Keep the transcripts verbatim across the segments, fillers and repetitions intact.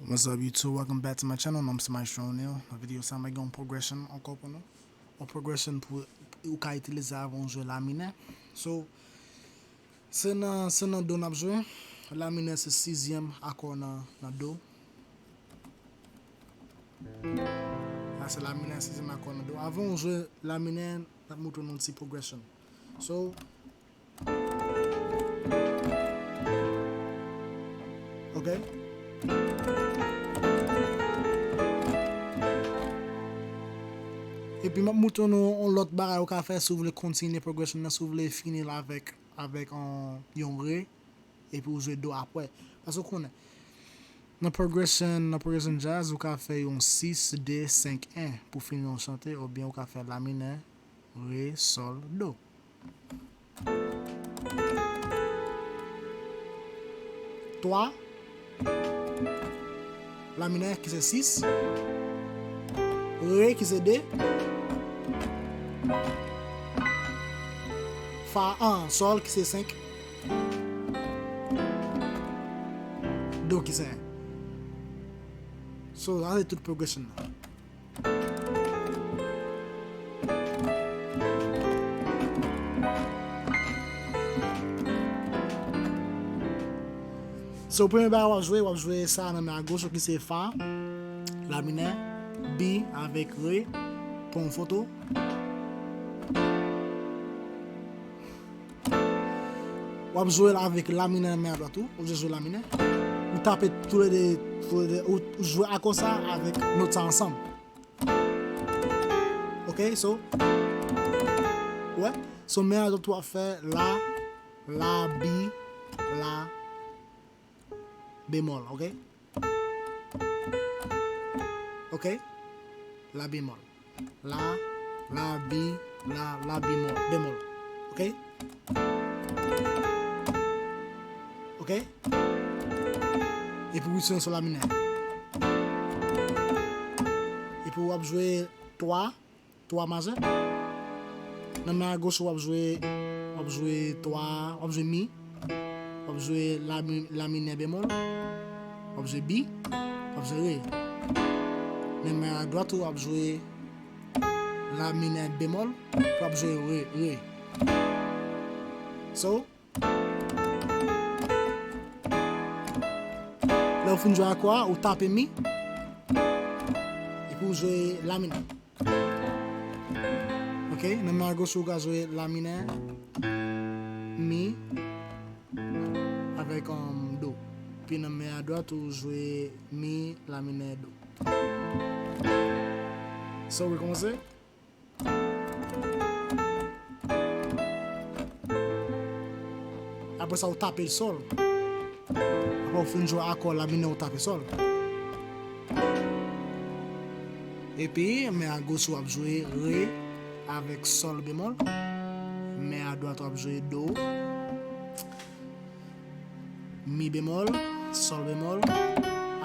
What's up YouTube? Welcome back to my channel. Non m se Maestro O'Neal. Nan videyo sa mwen gen yon progression ankò pou nou. Yon progression pou ou ka itilize avan w jwe la minè. So, se nan, se nan do n ap jwe. La minè se sizyèm akò nan, nan do. La se la minè, sizyèm akò nan do. Avan w jwe la minè, n ap montre nou ti progression. So, Ok. Epi m ap montre nou yon lòt bagay ou ka fè si w vle kontinye progression nan, si w vle fini l avèk, avèk yon, yon re, epi w jwe do apre. Paske w konnen, nan progression, nan progression jazz, ou ka fè yon sis, de, senk, en pou fini yon chante, oubyen ou ka fè la minè, re, sòl, do. Twa. La minè ki se sis. Re ki se de. Fa, an, sòl ki se senk. Do ki se en. So, sa se tout progression nan. So, premye bagay w ap jwe, w ap jwe sa nan men a goch ou ki se fa, la minè, bi avèk re, pran yon foto. W ap jwe l avèk la minè nan men a dwat ou, ou jwe la minè. Ou tape toulede, toulede, ou, ou jwe akò sa avèk nòt sa ansanm. Ok, so, wè, so men a dwat ou ap fè la, la, bi, la, bemòl, ok? Ok? La bemòl. La, la, bi, la, la bemòl, bemòl. Ok? Ok? Epi w sou la minè. Epi w ap jwe twa, twa majè. Nan men a goch ou w ap jwe, w ap jwe twa, w ap jwe mi, w ap jwe la mi-, la minè bemòl, w ap jwe bi, w ap jwe re. Nan men a dwat ou w ap jwe la minè bemòl, w ap jwe re, re. So, lè w fin jwe akò a, ou tape mi, epi w jwe la minè. Ok, nan men a goch ou ka jwe la minè, mi, avèk, um, do. Epi nan men a dwat ou jwe mi, la minè, do. So, rekòmanse. Apre sa, ou tape sòl. Apre ou fin jwe akò la minè, ou tape sòl. Epi, men a goch ou ap jwe re avèk sòl bemòl. Men a dwat ou ap jwe do, mi bemòl, sòl bemòl,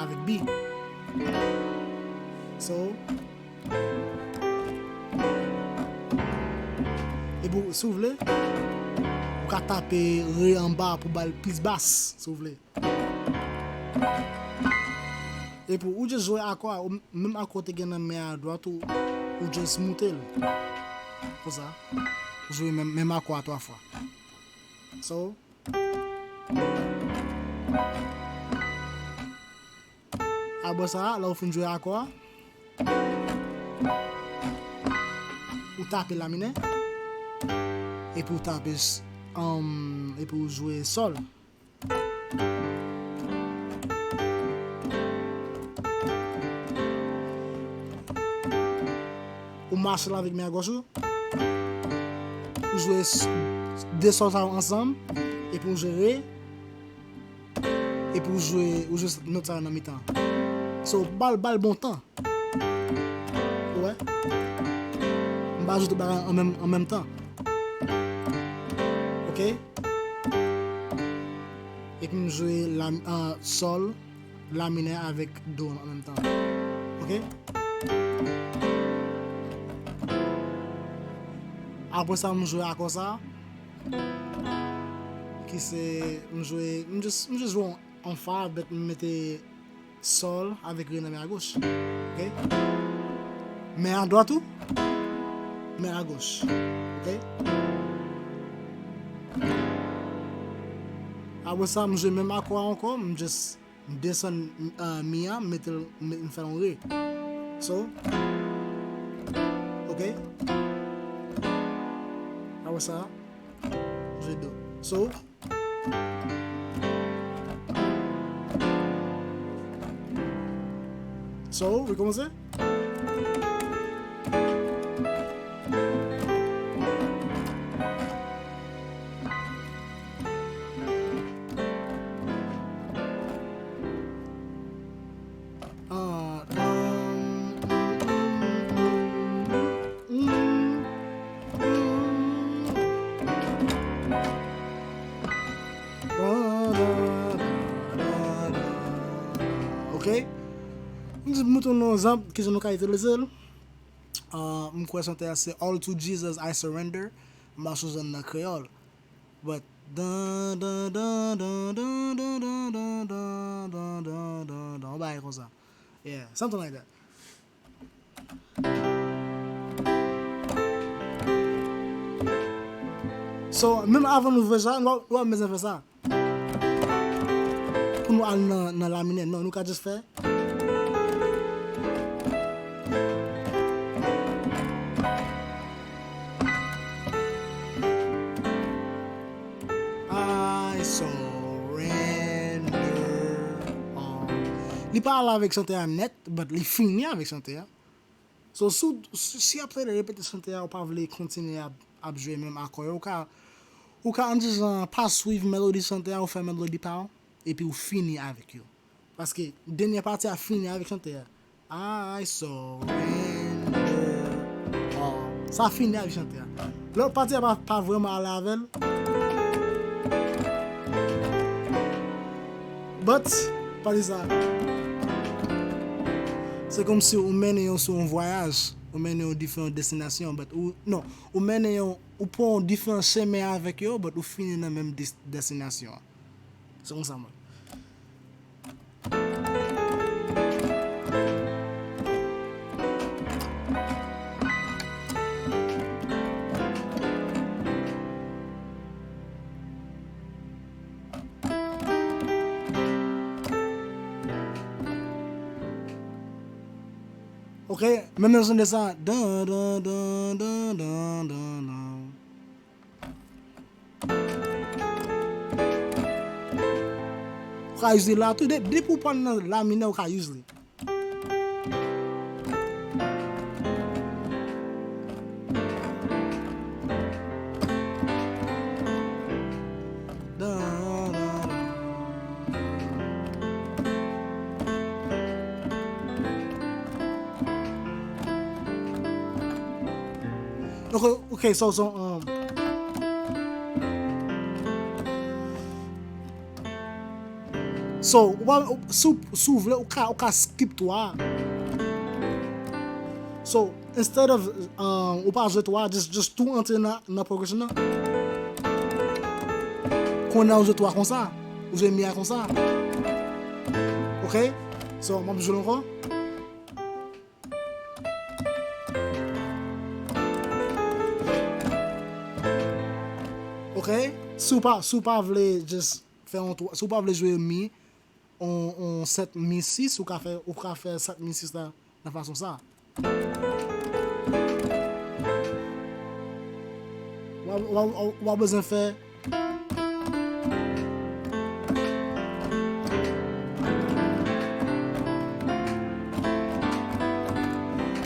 avèk bi. So, epi si w vle, ou ka tape re anba pou ba l plis bas, si w vle. Epi ou just jwe akò a, ou menm akò w te gen nan men a dwat ou, ou just moute l. Konsa, ou jwe menm, menm akò a twa fwa. So, apre sa, lè w fin jwe akò a, ou tape la minè, epi ou tape s-, um, epi ou jwe sòl. Ou mache l avèk men a gòch ou. Ou jwe s-, de sòl sa yo ansanm, epi ou jwe re, epi ou jwe, ou jwe nòt sa yo nan mitan. So, ba l, ba l bon tan. Ou wè? M pa jwe tout bagay an menm, an menm tan. Ok? Epi m jwe la, ah, sòl, la minè avèk do an menm tan. Ok? Apre sa, m jwe akò sa, ki se, m jwe, m just, m just jwe yon, yon fa, but m mete Sòl avèk re nan men a goch. Ok? Men a dwat ou, men a goch. Ok? Apre sa, m jwe menm akò a ankò, m just, m desann, uh, mi a, m mete l, m, m fè l yon re. So, ok? Apre sa, m jwe do. So, So, wi kòmanse. Ah, ah, mm, mm, mm. Ok? M di, m montre nou yon egzanp, kijan nou ka itilize l. Ah, m kwè chante a se All to Jesus I Surrender. M pa sonje l nan kreyòl. But, dan, dan, dan, yon bagay konsa. Yeah, something like that. So, menm avan nou fè sa, nou, nou pa bezwen fè sa. Pou nou al nan, nan la minè, non, nou ka just fè. I surrender all. Li pa al avèk chante a nèt, but li fini avèk chante a. So, si w, si, si w ap repete chante a, ou pa vle kontinye ap, ap jwe menm akò yo, ou ka, ou ka ann di jan pa swiv melodi chante a, ou fè melodi pa w, epi ou fini avèk yo. Paske dènye pati a fini avèk chante a. I surrender all. Sa fini avèk chante a. Lòt pati a pa, pa vrèman ale avè l. But, pati sa, se kòmsi ou mennen yo sou yon vwayaj, ou mennen yo diferan destinasyon, but ou, non, ou mennen yo, ou pran yon diferan chemen avèk yo, but ou fini nan menm des-, destinasyon an. Se konsa mwen. Ok, menm jan de sa. Dan, dan, dan, dan, dan, dan, dan. Ou ka use li la tou, de-, depi ou pa nan la minè, ou ka use li. Ok, ok, so, so, um, so, ou pa, si w, si w vle, ou ka, ou ka skip twa a. So, instead of, um, ou pa jwe twa a, just, just tou antre nan, nan progression nan. Kounye a ou jwe twa konsa, ou jwe mi a konsa. Ok? So, m ap jwe l ankò. Ok? Si w pa, si w pa vle just fè yon twa, si w pa vle jwe mi, on, on sèt mi sis, ou ka fè, ou ka fè sèt mi sis la nan fason sa. W a, w a, w a, w a bezwen fè.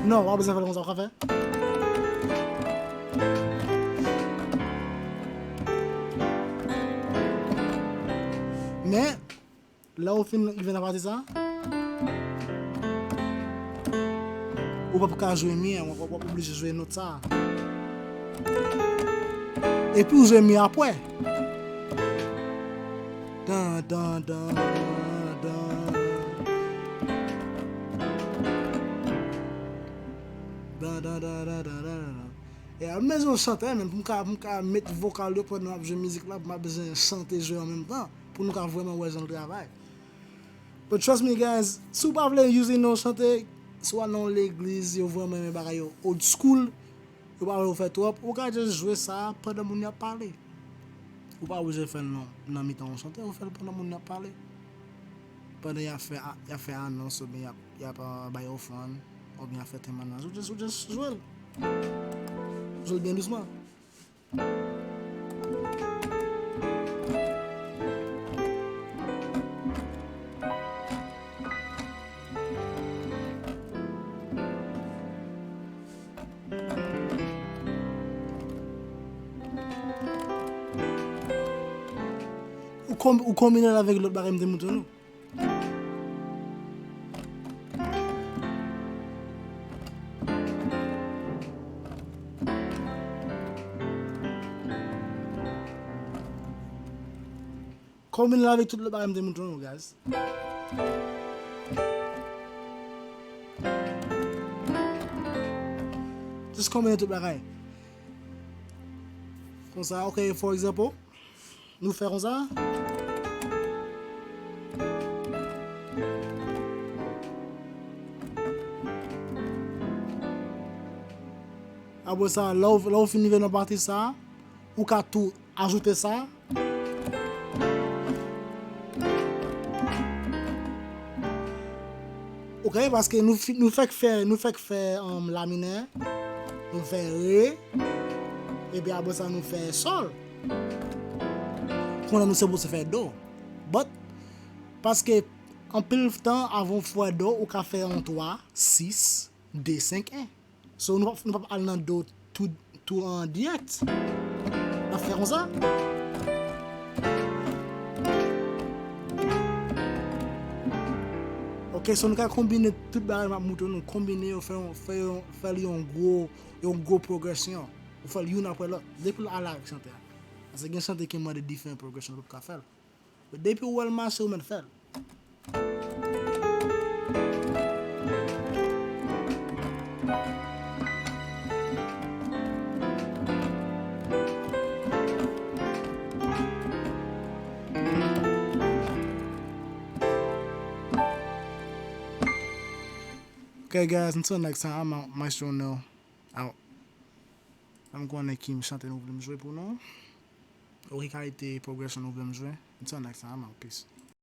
Non, w a bezwen fè l konsa, w ka fè. Men, lè ou fin rive nan pati sa, ou p ap ka jwe mi an, w ap, w ap oblije jwe nòt sa. Epi ou jwe mi apre. Dan, dan, dan, dan. Dan, dan, dan, dan, dan, dan, dan. E a, m bezwen yon chantè, men, pou m ka, pou m ka met vokal yo pandan m ap jwe mizik la, pou m ap bezwen chante, jwe an menm tan, pou nou ka vrèman wè jan l travay. But trust me, guys, si w pa vle use non chante, si w al nan yon legliz, yo vrèman renmen bagay yo old school, yo pa vle w fè twòp, ou ka just jwe sa pandan moun y ap pale. Ou pa oblije fè l nan, nan mitan yon chante, ou fè l pandan moun y ap pale. Pandan y ap fè, y ap fè anons, oubyen y ap, y ap, uh, bay ofrann, oubyen y ap fè temwayaj, ou just, ou just jwe l. Jwe l byen dousman. Ou konb-, ou konbine l avèk lòt bagay m te montre nou. Konbine l avèk tout lòt bagay m te montre nou, guys. Just konbine tout bagay. Konsa, ok, for example, nou fè konsa. Apre sa, lè w, lè w fin rive nan pati sa, ou ka tou ajoute sa. Ok, paske nou, fi- nou fèk fè, nou fèk fè, um, la minè, nou fè re, epi apre sa nou fè sòl. Kounye a nou sipoze fè do. But, paske anpil tan avan w fè do, ou ka fè yon twa, sis, de, senk, en. So, nou p ap, nou p ap al nan do tou, tou an dirèk. N ap fè konsa. Ok, so nou ka konbine tout bagay m ap montre nou, konbine yo, fè yon, fè yon, fè li yon gwo, yon gwo pwogresyon. Ou fè l youn apre lòt. Depi l ale avèk chante a. Paske gen chante ki mande diferan pwogresyon, ou p ap ka fè l. But depi ou wè l mache, ou mèt fè l. Ok, guys, until next time, I'm out. Maestro Nel, out. Fè m konnen ki chante nou vle m jwe pou nou. Ou ki kalite pwogresyon nou vle m jwe. Until next time, I'm out. Peace.